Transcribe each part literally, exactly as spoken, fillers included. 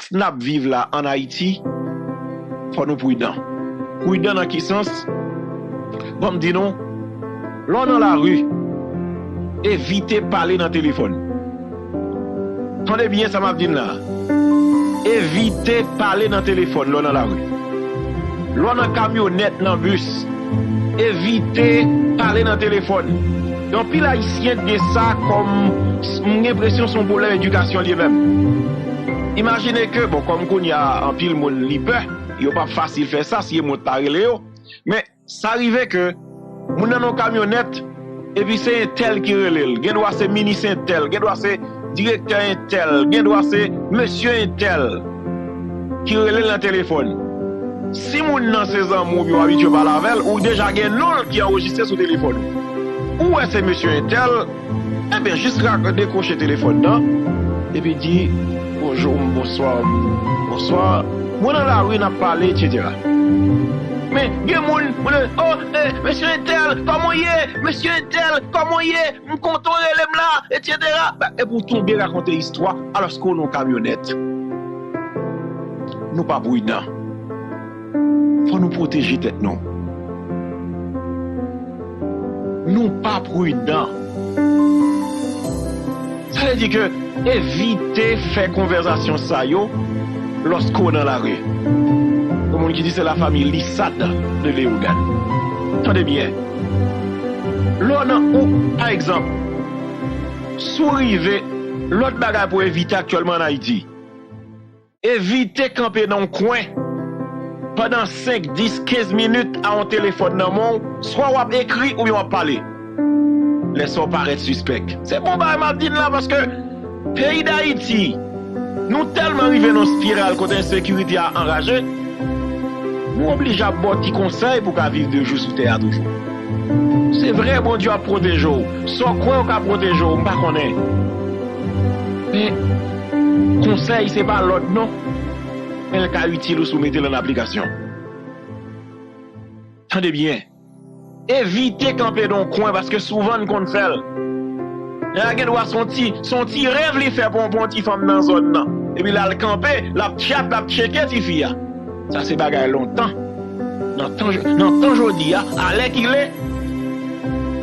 Kontext n ap viv la ann Ayiti, fò nou pridan. Pridan nan ki sans? Ban m di nou, lè w nan lari, evite pale nan telefòn. Tande byen sa m ap di n la. Evite pale nan telefòn lè w nan lari. Lè w nan kamyonèt, nan bis, evite pale nan telefòn. Gen anpil Ayisyen ki gen sa kòm, m gen enpresyon se yon pwoblèm edikasyon li ye menm. Imajine ke, bon, kòm kounye a anpil moun li pè, yo p ap fasil fè sa, si yo mwen ta rele yo. Men, sa rive ke moun nan nan yon kamyonèt, epi se entèl ki rele l. Gen dwa se minis entèl, gen dwa se direktè entèl, gen dwa se mesye entèl ki rele l nan telefòn. Si moun nan se zanmi w, yo abitye pale avè l, ou deja gen non l ki anrejistre sou telefòn ou. Ou wè se mesye entèl, ebyen, jis ra-, dekwoche telefòn nan, epi di, "Bonjou, bonswa, bonswa. Mwen nan lari, n ap pale, etsetera." Men, gen moun, moun, "Oh, eh, mesye entèl, kòman w ye? Mesye entèl, kòman w ye? M kontan w rele m la, etsetera" Epi w tonbe rakonte istwa, alòske w nan yon kamyonèt. Nou pa pridan. Fò nou pwoteje tèt nou. Nou pa pridan. Sa vle di ke evite fè konvèsasyon sa yo lòske w nan lari. Gen moun ki di se la famille Lissade de Léogâne. Tande byen. Lè w nan ou, pa egzanp, si w rive, lòt bagay pou w evite aktyèlman ann Ayiti. Evite kanpe nan yon kwen pandan senk, dis, kenz minit a yon telefòn nan men w, swa w ap ekri oubyen w ap pale. Lè sa w parèt sispèk. Se bon bagay m ap di n la, paske peyi Dayiti, nou tèlman rive nan yon espiral kote ensekirite a anraje, nou oblije ap ba w ti konsèy pou w ka viv de jou sou tè a toujou. Se vre, Bondye ap pwoteje w. Sa w kwè w ka pwoteje w, m pa konnen. Men, konsèy se pa lòd non, men l ka itil ou si w mete l an aplikasyon. Tande byen. Evite kanpe nan yon kwen, paske souvan n konn fè l. Nèg la gen dwa se yon ti, se yon ti rèv li fè pou, pou yon ti fanm nan zòn nan. Epi l al kanpe, l ap tchat, l ap tcheke tifi a. Sa se bagay lontan. Nan tan, nan tan jodi a, alèkile,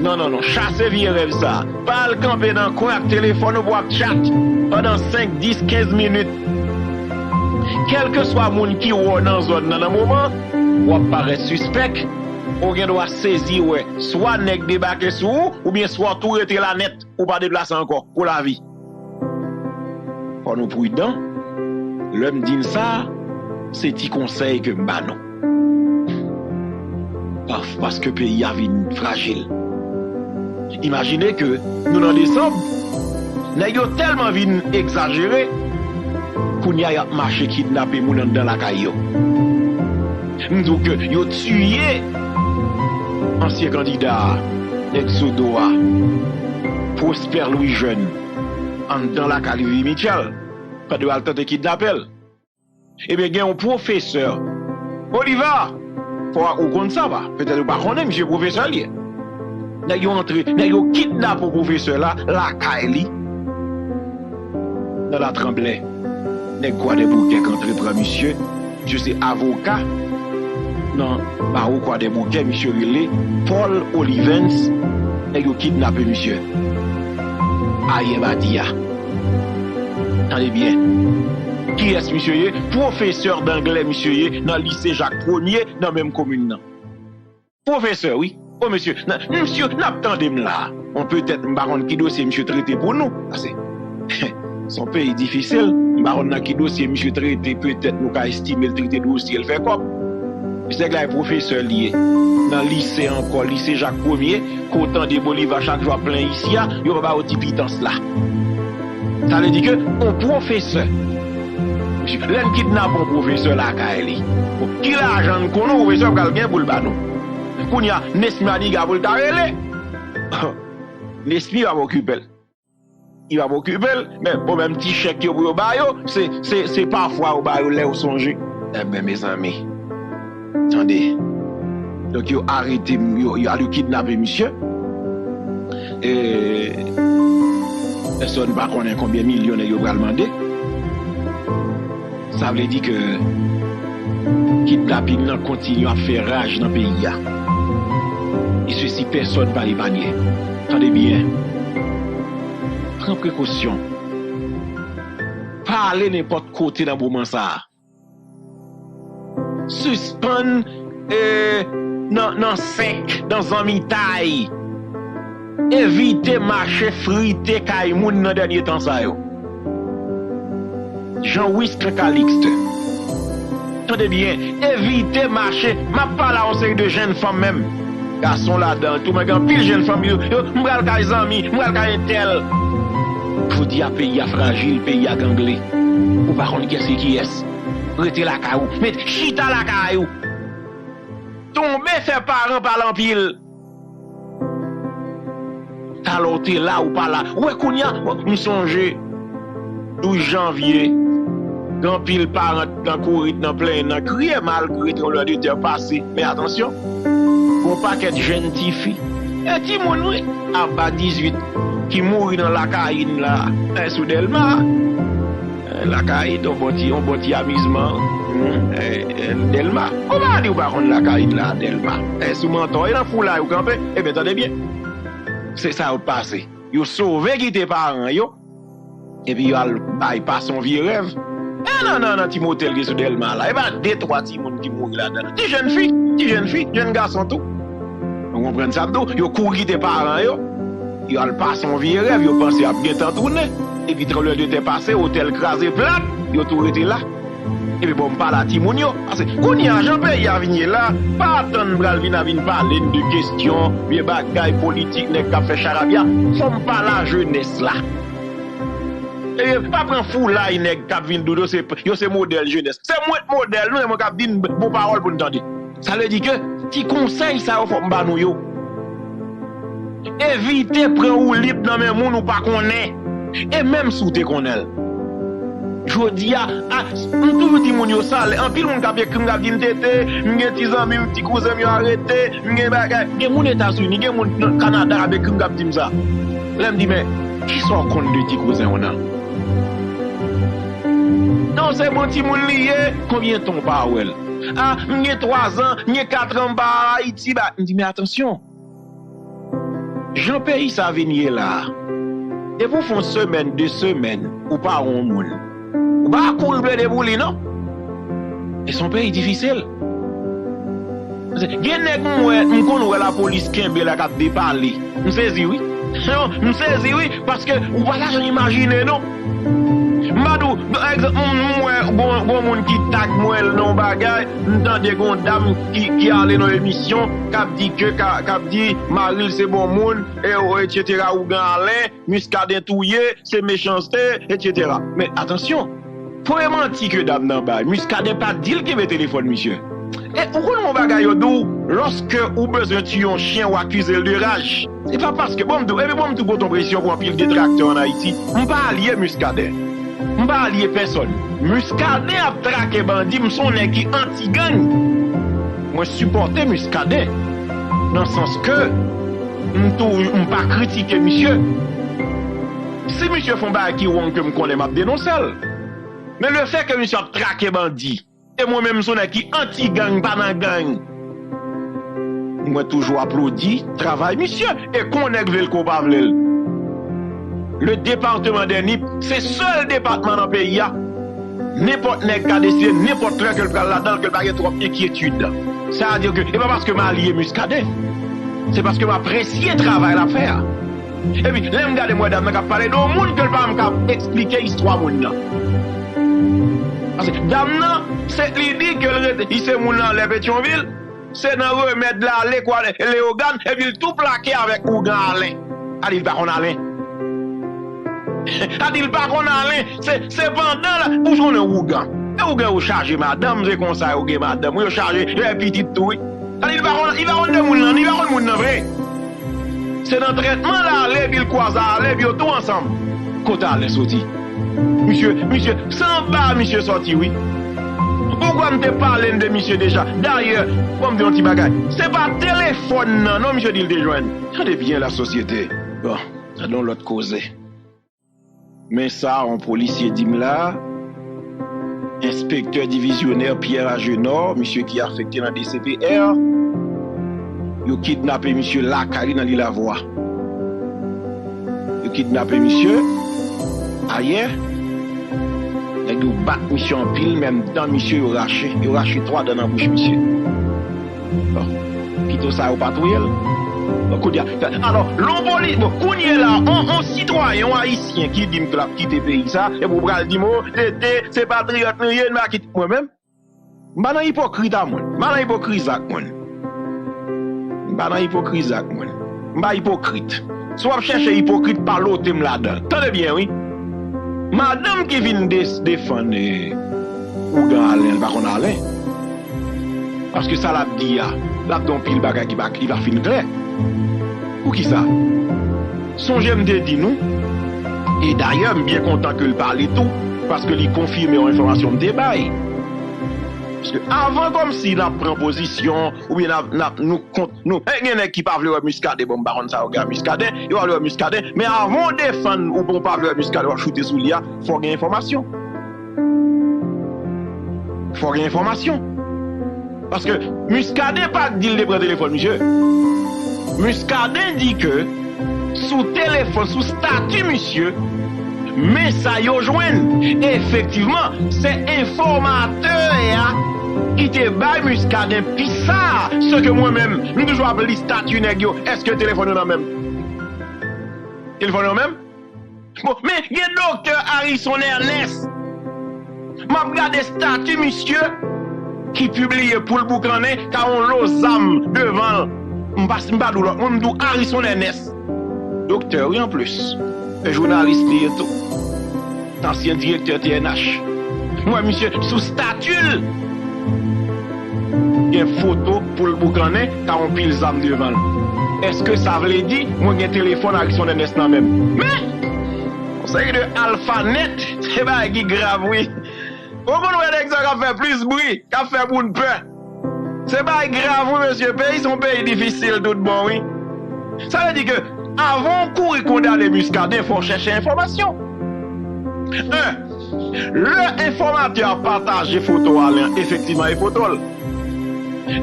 non, non, non, chase vye rèv sa a. Pa al kanpe nan kwen ak telefòn ou pou w ap tchat pandan senk, dis, kenz minit. Kèlkeswa moun ki wè w nan zòn nan nan moman, w ap parèt sispèk, ou gen dwa sezi wè swa nèg debake sou ou, oubyen swa w tou rete la nèt, ou pa deplase ankò pou lavi. Fò nou pridan. Lè m di n sa, se ti konsèy ke m ba nou. Pa-, paske peyi a vin frajil. Imajine ke nou nan desanm, nèg yo tèlman vin egzajere, kounye a y ap mache kidnape moun anndan lakay yo. M di w ke yo tiye ansyen kandida a, Exodo a, Prosper Louis Jeune, anndan lakay Vivi Mitchell, pandan yo al tante kidnape l. Ebyen, gen yon pwofesè. Oliva! Fò ou konn sa, pa? Petèt ou pa konnen, misye pwofesè li ye. Nèg yo antre, nèg yo kidnape yon pwofesè la, lakay li, nan Latranblè. Nèg Kwadèboukè k antre pran misye. Misye se avoka nan bawo Kwadèboukè, misye rele Paul Olivens. Nèg yo kidnape misye. Ayè madi a. Tande byen. Kiyès misye ye? Pwofesè danglè misye ye nan lise Jak Premye nan menm komin nan. Pwofesè, wi. O mesye, n-, misye, n ap tande m la. Bon, petèt, m pa konn ki dosye misye trete pou nou. Paske, se yon peyi difisil. M pa konn nan ki dosye misye trete, petèt nou ka estime l trete dosye l fè kòb. Misye nèg la e pwofesè li ye. Nan lise ankò, lise Jak Premye, ke w tande Boliva chak jou ap plenyen isi a, yo pa ba yo ti pitans la. Sa vle di ke yon pwofesè, lè n kidnape yon pwofesè lakay li, bon, ki lajan n konnen yon pwofesè pral gen pou l ba nou? Kounye a, Nesmy Maniga pou l ta rele. Nesmy p ap okipe l. Li p ap okipe l, men bon, menm ti chèk yo pou yo ba yo, se, se, se pafwa yo ba yo lè yo sonje. Enben, mezanmi, tande. Donk, yo arete m, yo, yo al yo kidnape misye. E, pèsòn pa konnen konbyen milyon nèg yo pral mande. Sa vle di ke kidnaping nan kontinye ap fè raj nan peyi a. E sesi pèsòn pa epanye. Tande byen. Pran prekosyon. Pa ale nenpòt kote nan moman sa a. Sispann, eh, nan, nan sèk, nan zanmitay. Evite mache frite kay moun nan dènye tan sa yo. Jean Wistre Calixte. Tande byen, evite mache. M ap pale a yon seri de jèn fanm menm. Gason ladan tou, men gen anpil jèn fanm yo, yo, m pral kay zanmi, m pral kay entèl. Jodi a, peyi a frajil, peyi a gangle. Ou pa konn kiyès ki kiyès. Rete lakay ou. Met chita lakay ou. Tonbe fè paran pale anpil. Talè w te la, ou pa la. Ou wè kounye a, m sonje douz janvye, gen anpil paran t nan kouri, t nan plenyen, nan kriye malgre tranblemanntè pase. Men atansyon, gon pakèt jèn tifi, e timoun wi, anba dizuit, ki mouri nan Lakayìn la, e sou Dèlma. Eh, Lakayid, yon bon ti, yon bon ti amizman. Hmm, eh, eh, Dèlma. Kòman w di w pa konn Lakayid la, Dèlma? Eh, sou mantò, e nan foulay ou kanpe? Ebyen, tande byen. Se sa yo pase. Yo sove kite paran yo, epi yo al bay pase yon vye rèv. Eh, nan, nan, nan ti motèl ki sou Dèlma la. E pa de, twa timoun ki mouri ladan. Ti jèn fi, ti jèn fi, jèn gason tou. Ou konprann sa m di w? Yo kouri kite paran yo. Yo al pase yon vye rèv, yo panse y ap gentan tounen. Epi tranblemanntè pase, otèl kraze plat, yo tou rete la. Epi bon, m pale a timoun yo. Paske kounye a, jan peyi a vin ye la, pa atann m pral vin a vin pale n de kesyon, vye bagay politik, nèg k ap fè charabya. Fò m pale a jenès la. Epi pa pran foulay nèg k ap vin di w yo se, yo se modèl jenès. Se mwen k modèl nou, e mwen k ap di n bon pawòl pou n tande. Sa vle di ke ti konsèy sa yo fòk m ba nou yo. Evite pran woulib nan men moun ou pa konnen. E menm si w te konnen l. Jodi a, a, m toujou di moun yo sa, lè anpil moun k ap ekri m, k ap di m tete, m gen ti zanmi m, ti kouzen m yo arete, m gen bagay. Gen moun Etazini, gen moun nan Kanada k ap ekri m, k ap di m sa. Lè m di, men, kisa w konn de ti kouzen w nan? Non, se bon timoun li ye. Konbyen tan w pa wè l? A, m gen twa zan, m gen kat an m pa Ayiti, ba, m di, men atansyon. Jan peyi sa vin ye la a, depi w fè yon semèn, de semèn, ou pa wè yon moun, ou pa kouri plede pou li, non. E se yon peyi difisil. Gen nèg m wè, m konn wè lapolis kenbe la k ap depale. M sezi wi. Non, m sezi wi, paske ou pa ta janm imajine non. M ba di w, pa egzanp, m, m wè gon, gon moun ki tag mwen nan yon bagay, m tande gon dam ki, ki ale nan yon emisyon, k ap di ke, ka, k ap di mari l se bon moun, e, etsetera, Ougan Alen, Muscadin touye, se mechanste, etsetera. Men atansyon, premye manti ke dam nan bay, Muscadin pa t di l kenbe telefòn misye. E ou konn yon bagay yo di w, lòske ou bezwen tiye yon chen, ou akize l de raj. Se pa paske, bon, m di w, epi bon, m tou pote yon presyon pou anpil detraktè ann Ayiti. M pa alye Muscadin. M pa alye pèsòn. Muscadin ap trake bandi, m se yon nèg ki anti-gang. Mwen sipòte Muscadin, nan sans ke m tou, m pa kritike misye. Si misye fè yon bagay ki wrong ke m konnen, m ap denonse l. Men lefètke misye ap trake bandi, e mwen menm m se yon nèg ki anti-gang, pa nan gang, mwen toujou aplodi travay misye. E kon nèg vle l, kon pa vle l. Le département des Nippes, se sèl depatman nan peyi a, nenpòt nèg ka deside nenpòt lè ke l pral ladan l, ke l pa gen twòp enkyetid. Sa vle di ke e pa paske m alye Muscadin, se paske m apresye travay l ap fè a. Epi, lè m gade m wè dam nan k ap pale de yon moun ke l pa menm ka eksplike istwa moun nan. Paske dam nan, se li di ke l rete, li se moun anlè Petyonvil, se nan Remèd la, Lekwa, Leyogàn, epi l tou plake avèk Ougan Alen. A di l pa konn Alen. A di l pa konn Alen. Se, se pandan la, ou konnen Ougan. E Ougan yo chaje madanm, se konsa yo gen madanm. Yo chaje, yo gen pitit tou, wi. A di l pa konn, li pa konn de moun nan, li pa konn moun nan vre. Se nan trètman l ale, epi l kwaze Alen, epi yo tou ansanm. Kote Alen soti? Misye, misye, se anba misye sòti, wi. Ou kwè m te pale n de misye deja? Dayè, bon, m di yon ti bagay. Se pa telefòn nan, non, misye di l te jwenn. Tande byen, lasosyete. Bon, sa se yon lòt koze. Men sa, yon polisye di m la, Enspektè divizyonè Pierre Agenor, misye ki afekte nan D C P R, yo kidnape misye lakay li nan Lil Avwa. Yo kidnape misye ayè. Nèg yo bat misye anpil, menm dan misye yo rache. Yo rache twa dan nan bouch misye. Bon, pito sa yo pa touye l. Bon, kounye a, alò, lè yon poli-, bon, kounye la, on, on sitwayen, on ayisyen ki di m ke l ap kite peyi sa, epi w pral di m, o, T T, se patriyòt nou ye, n pa kite. Mwen menm, m pa nan ipokrit a mwen. M pa nan ipokriz ak moun. M pa nan ipokriz ak moun. M pa ipokrit. Si w ap chèche ipokrit, pa lote m ladan l. Tande byen, wi. Madanm ki vin de-, defann, eh, ougan Alen, l pa konn Alen. Paske sa l ap di a, l ap di yon pil bagay ki pa, ki pa fin klè. Poukisa? Sonje m te di nou, e dayè m byen kontan ke l pale tou, paske li konfime yon enfòmasyon m te bay. Paske avan kòmsi n ap pran pozisyon, oubyen n ap, n ap, nou kont, nou, e gen nèg ki pa vle wè Muscadin, bon, m pa konn sa yo gen a Muscadin, yo pa vle wè Muscadin, men avan w defann ou bon pa vle wè Muscadin, w ap choute sou li a, fò w gen enfòmasyon. Fò w gen enfòmasyon. Paske Muscadin pa di l te pran telefòn misye. Muscadin di ke sou telefòn, sou stati misye, men sa yo jwenn. Efektivman, se enfòmatè a ki te bay Muscadin pis sa, se ke mwen menm, m toujou ap li stati nèg yo, èske telefòn yo nan men m? Telefòn yo menm? Bon, men gen doktè Harrison Ernest. M ap gade stati misye ki pibliye pou l boukannen ka yon lo zam devan l. M pa, m pa di w lòt moun, m di w Harrison Ernest. Doktè, wi, anplis. E jounalis li ye tou. Ansyen direktè T N H. M wè misye sou stati l. Gen foto pou l boukannen, ka yon pil zam devan l. Èske sa vle di mwen gen telefòn Harrison Ernest nan men m? Men! Yon seri de alfa nèt, se bagay ki grav, wi. Ou konn wè nèg sa k ap fè plis bri, k ap fè moun pè. Se bagay grav, wi, mesye. Peyi se yon peyi difisil tout bon, wi. Sa vle di ke avan w kouri kondane Muscadin, fò w chèche enfòmasyon. En, lè enfòmatè a pataje foto Alen an, efektivman, e foto l.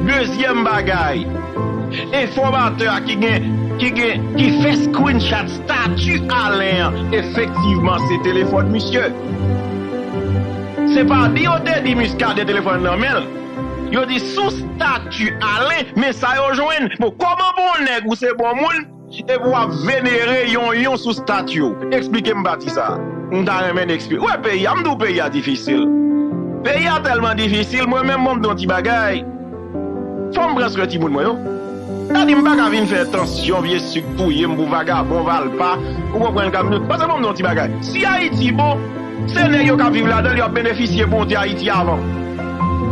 Dezyèm bagay, enfòmatè a ki gen, ki gen, ki fè screenshot stati Alen an, efektivman, se telefòn misye. Se pa di yo te di Muscadin telefòn nan men l. Yo di sou stati Alen, men sa yo jwenn. Bon, kòman bon nèg ou se bon moun, epi w ap venere yonyon sou stati w? Eksplike m pati sa a. M ta renmen eksplike. Wè peyi a, m di w peyi a difisil. Peyi a tèlman difisil, mwen menm, mwen m di yon ti bagay. Fò m pran swen timoun mwen yo. Sa di m pa ka vin fè tansyon, vye sik touye m pou vagabon, valpa. Ou konprann ka m di w? Paske bon, m di yon ti bagay. Si Ayiti bon, se nèg yo k ap viv ladan l, yo ap benefisye bonte Ayiti avan.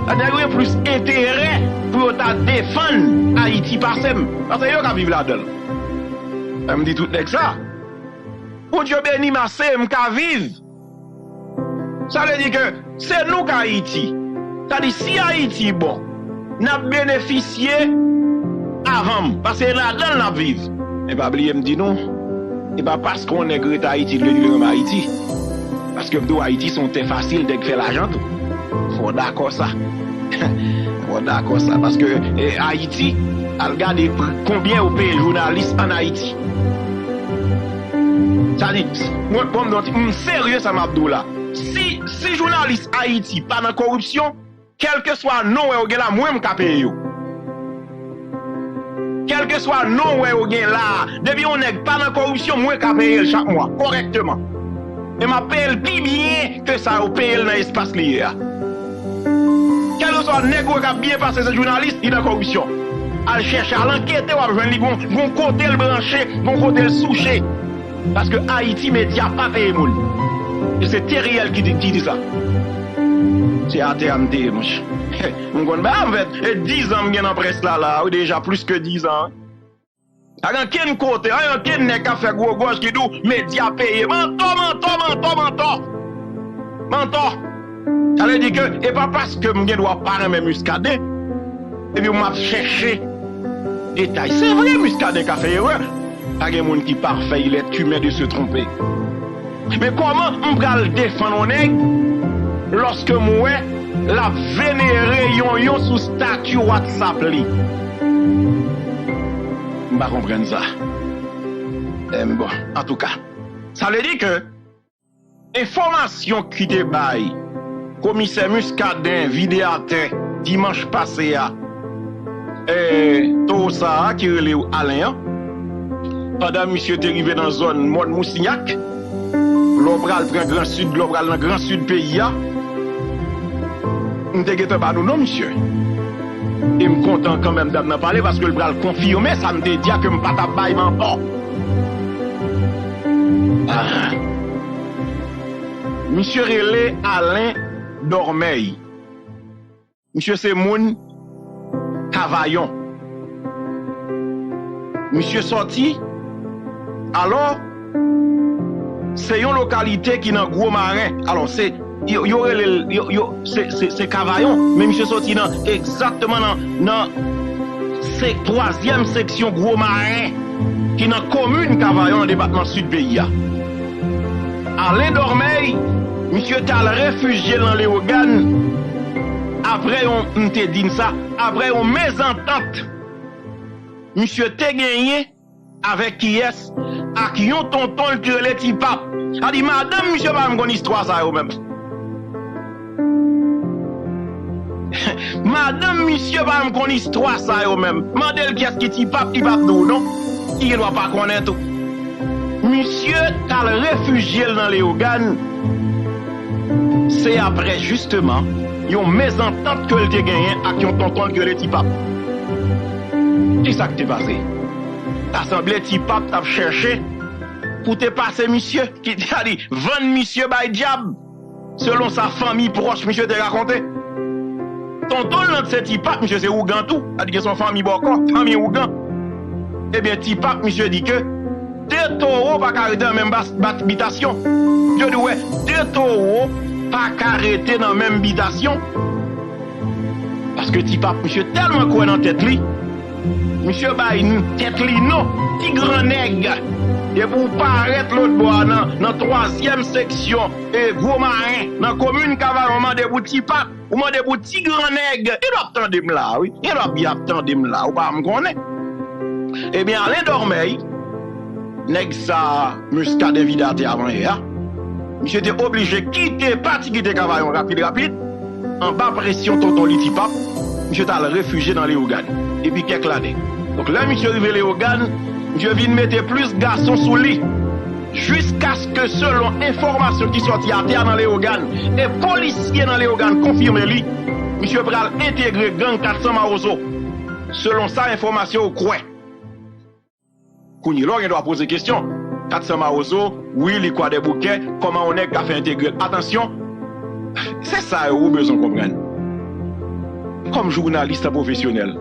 Nèg yo gen plis enterè pou yo ta defann Ayiti pase m. Paske yo k ap viv ladan l. Men m di tout nèg sa. Pou Dye beni m ase, m ka viv. Sa vle di ke se nou k Ayiti. Sa di si Ayiti bon, n ap benefisye avan m, paske e ladan l n ap viv. Men pa bliye m di nou, e pa paske yon nèg ret Ayiti l vle di l renmen Ayiti. Paske m di w Ayiti se yon tè fasil, nèg fè lajan tou. Fò w dakò sa. Fò w dakò sa, paske, e, Ayiti, al gade pr-, konbyen yo peye jounalis ann Ayiti. Sa di, mwen, bon, m serye sa m ap di w la. Si, si jounalis Ayiti pa nan koripsyon, kèlkeswa non w wè yo gen la, mwen m ka peye yo. Kèlkeswa non w wè yo gen la, depi yon nèg pa nan koripsyon, mwen ka peye l chak mwa, kòrèkteman. E m ap peye l pi byen ke sa yo peye l nan espas li ye a. Kèlkeswa nèg ou wè k ap byen pase se jounalis, li nan koripsyon. Al chèche, al ankete, w ap jwenn li gon, gon kote l branche, gon kote l souche. Paske Ayiti medya pa peye moun. E se Theriel ki di, ki di sa. Se atè a m te ye, monchè. M konn ba m fèt, e dizan m gen nan près la, la, wi, deja plis ke dizan. Pa gen ankenn kote, pa gen ankenn nèg k ap fè gwo gòj ki di w medya peye. Mantò, mantò, mantò, mantò. Mantò. Sa vle di ke e pa paske m gen dwa pa renmen Muscadin, epi m ap chèche detay. Se vre, Muscadin ka fè erè. Pa gen moun ki pafè, il est humain de se tromper. Men kòman m pral defann yon nèg lòske m wè L ap venere Yonyon sou stati WhatsApp li. M pa konprann sa. Em, bon, antouka, sa vle di ke enfòmasyon ki te bay Komisè Muscadin vide atè dimanch pase a, e, towo sa a ki rele Alen an, pandan misye te rive nan zòn Mòn Mousinyak, lè w pral pran Gran Sid, lè w pral nan Gran Sid peyi a, m te gentan ba nou non misye. E m kontan kanmenm dam nan pale paske l pral konfime sa m te di a ke m pa t ap bay manti. Ah. Misye rele Alen Dòmèy. Misye se moun Kavayon. Misye sòti, alò, se yon lokalite ki nan Gwo Maren. Alò, se, yo, yo rele l, yo, yo, se, se, se Kavayon, men misye sòti nan, egzakteman nan, nan se twazyèm seksyon Gwo Maren, ki nan komin Kavayon, nan depatman Sid peyi a. Alen Dòmèy, misye t al refijye l nan Leyogàn, apre yon, m te di n sa, apre yon mezantant misye te genyen avèk kiyès? Ak yon tonton l ki rele Ti Pap. Sa di, madanm misye pa menm konn istwa sa yo menm. Madanm misye pa menm konn istwa sa yo menm. Mande l kiyès ki Ti Pap, li p ap di w non. Li gen dwa pa konnen tou. Misye t al refijye l nan Leyogàn. Se apre, jisteman, yon mezantant ke l te genyen ak yon tonton l ki rele Ti Pap. Kisa k te pase? Ta sanble Ti Pap t ap chèche pou te pase misye, ki te a di, vann misye bay dyab, selon sa fanmi pwòch misye te rakonte. Tonton l nan se Ti Pap, misye se ougan tou, sa di gen son fanmi bòkò, fanmi ougan. Ebyen, Ti Pap, misye di ke de towo pa ka rete nan menm bas-, bat-, bitasyon. Yo di, wè, de towo pa ka rete nan menm bitasyon. Paske Ti Pap, misye tèlman kwè nan tèt li, misye bay n-, tèt li non, ti gran nèg. Depi w parèt lòt bò a nan, nan twazyèm seksyon, e, Gwo Maren, nan komin Kavayon, mande pou Ti Pap, ou mande pou ti gran nèg. Li dwe ap tande m la, wi. Li dwe ap byen ap tande m la, ou pa m konnen. Ebyen, Alen Dòmèy, nèg sa Muscadin vide atè avan yè a, misye te oblije kite, pati kite Kavayon rapid, rapid, anba presyon tonton li Ti Pap, misye t al refijye nan Leyogàn, depi kèk lane. Donk, lè misye rive Leyogàn, misye vin mete plis gason sou li, jiskaske, selon enfòmasyon ki sòti atè a nan Leyogàn, e polisye nan Leyogàn konfime li, misye pral entegre gang kat san Mawozo. Selon sa enfòmasyon yo kwè. Kounye la, w gen dwa poze kesyon. Kat san Mawozo, wi, li Kwadèboukè, kòman yon nèg ka fè entegre l? Atansyon, se sa yo ou bezwen konprann. Kòm jounalis tan pwofesyonèl,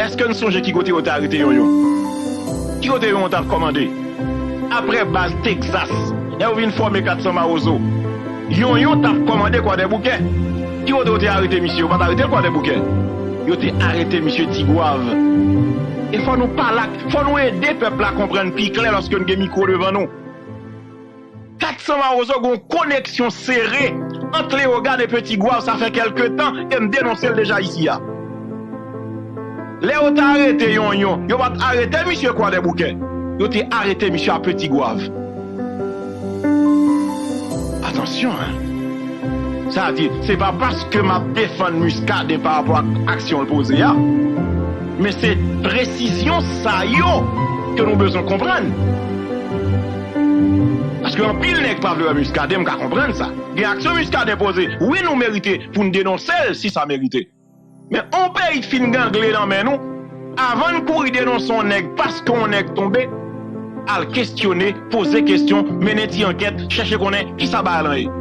èske n sonje ki kote yo te arete Yonyon? Ki kote Yonyon t ap kòmande? Apre baz Texas, lè yo vin fòme kat san Mawozo, Yonyon t ap kòmande Kwadèboukè. Ki kote yo te arete misye? Yo pa t arete l Kwadèboukè. Yo te arete misye Tigwav. E fò nou pale ak, fò nou ede pèp la konprann pi klè lòske n gen mikwo devan nou. Kat san Mawozo gen yon koneksyon sere ant Leyogàn epi Tigwav, sa fè kèlke tan, e m denonse l deja isi a. Lè yo te arete Yonyon, yo pa t arete misye Kwadèboukè. Yo te arete misye a Ti Gwav. Atansyon, en. Sa di, se pa paske m ap defann Muscadin pa rapò ak aksyon l poze a, men se presizyon sa yo ke nou bezwen konprann. Paske anpil nèg pa vle wè Muscadin, m ka konprann sa. Gen aksyon Muscadin poze, wi, nou merite pou n denonse l si sa merite. Men yon peyi k fin gangle nan men nou, avan n kouri denonse yon nèg paske yon nèg tonbe, al kesyone, poze kesyon, mennen ti ankèt, chèche konnen kisa bagay lan ye.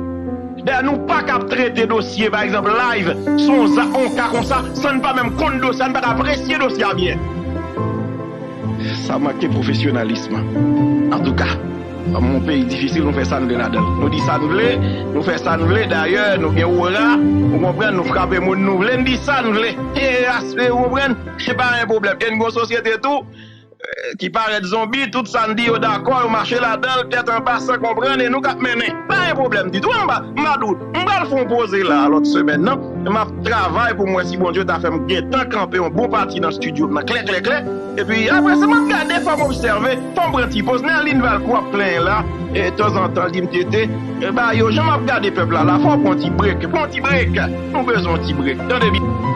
Dayè, nou pa ka ap trete dosye, pa egzanp, live, sou yon za-, yon ka konsa, san n pa menm konn dosye a, n pa ka apresye dosye a byen. Sa manke pwofesyonalis. Antouka, yon peyi difisil, nou fè sa n vle ladan l. Nou di sa n vle, nou fè sa n vle. Dayè, nou gen ora, ou konprann, nou frape moun nou vle, n di sa n vle. E, as-, e, ou konprann, se pa yon pwoblèm. E n gen yon sosyete tou, ki parèt zonbi, tout sa n di yo dakò, yo mache ladan l, tèt anba, san konprann, e nou k ap mennen. Pa gen pwoblèm ditou, m pa, m pa dout. M pral fè yon poze la, lòt semèn nan. M ap travay pou m wè si Bondye ta fè m gentan kanpe yon bon pati nan estidyo m nan klè, klè, klè. Epi apre sa, m ap gade, fò m obsève, fò m pran ti poz. Nerline Valcourt ap plenyen la, e tanzantan, l di m, Tete, e ba yo, jan m ap gade pèp la, la, fò w pran ti brek, pran ti brek. Nou bezwen yon ti brek. Tande byen.